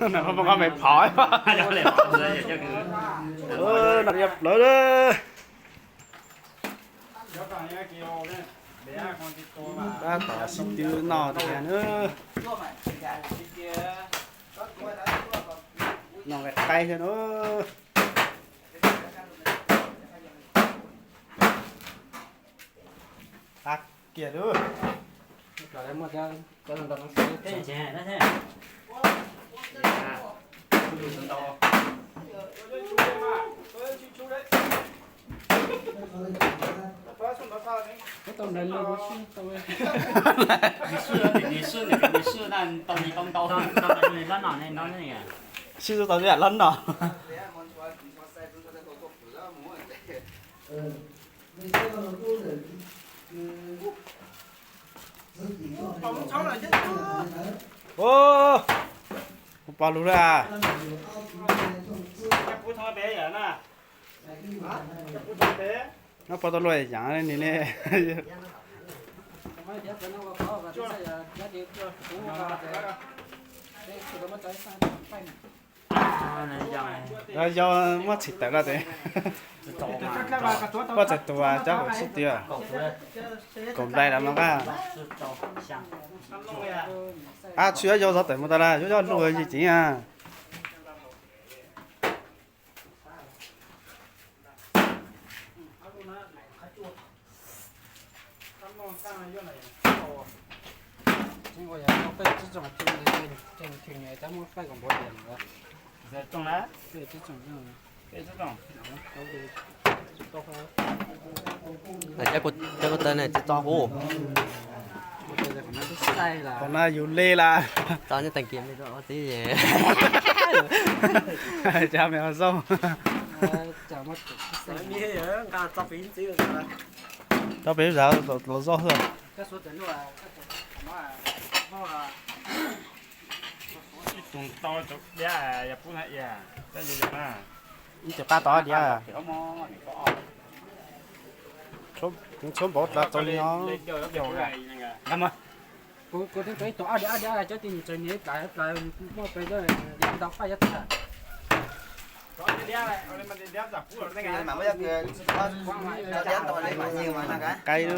Noj me phov. Noj plawv lawm. Tab tom sib twv noj tiag na. Noj qaib thiab na. Qab kiag lub. Sib tau tau yam loj no. Ua pov lug lawm. Nyob pov tau luaj yaam li ne. Yog muab txhim tawm no tes. Puab txhais tus cov kaum sib tw, kaum nplai los mas qab. Ab, tsis yuav yau zov tawm mus tau lawm, yuav yog luj yig ceev a. Cov ko taw ne tsis tso kuv. Qhov no yus li lawm. Tso nyob teem kiag me tso tib. Cov me ho zoo. Tso peb zam los zog xwb. Ib tug qab tod diav. Tshuab npaum dlav tau li os. Kuv, kuv tseem ib tug ob diav ob diav cov ti mus tsev niam ib plas ib plas muaj pes ntau faj yog tag. Qaib.